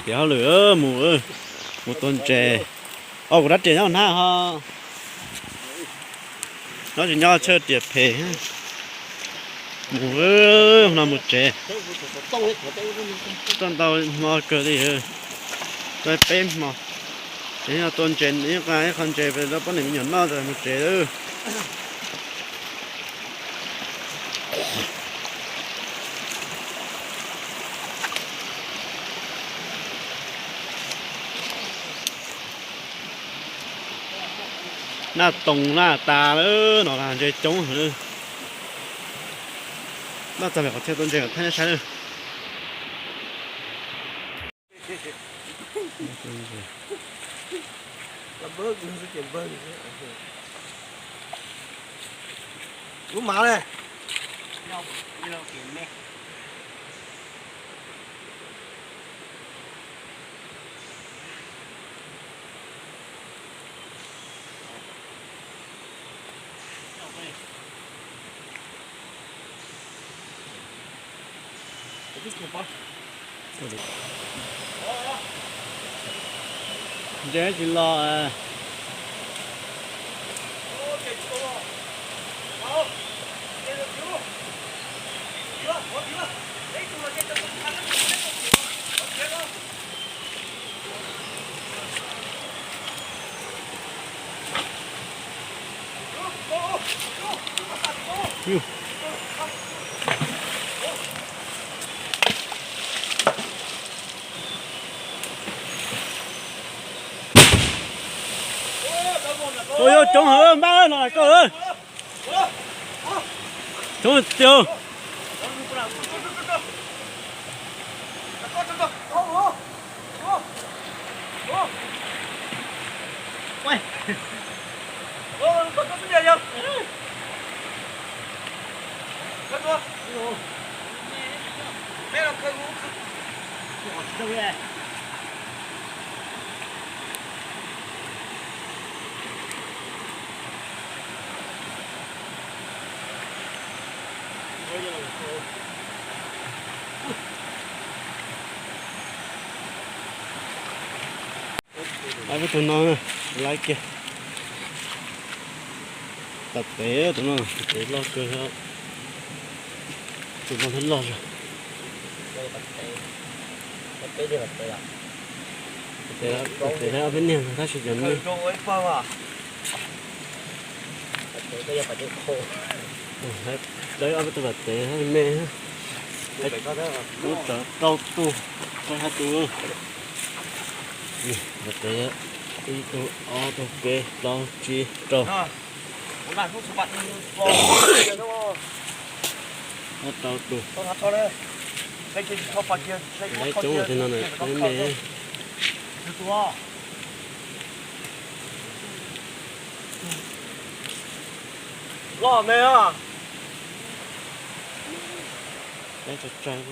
Tiav hauj lwm mus, mus tua ntses. Os, kuv rab riam nyob hnab ho. Nyob tsis nyob tsawg riam phem. Mus, no mus tsev. Tau ntau hmo kawg li. Tau peb hmo. Ces yog tua ntses, ib qho ntses rau poj niam me nyuam noj mus tsev. Naj toos naj tas lawm no, ntses coob heev. Noj txog pem qhov chaw tua ntses kom thaij nej saib. Lub mav ne. Ntses tsis los. Ua, coob heev, npaj no koj. Coob tiag. Peb tus no, laiv kiag. Pas tev tus no, pas tev loj kawg. Tus no thiaj loj zog. Pas tev, pas tev ob peb niag tab sis cov me, lawv ob peb tus pas tev me, ub, rau tus, rau hais tus. Pas tev ib tug, ob tug, peb, plaub, tsib, rau. Ob rau tus. Laiv coob ua tej no na, me. Loj me. Laiv tso tsawg.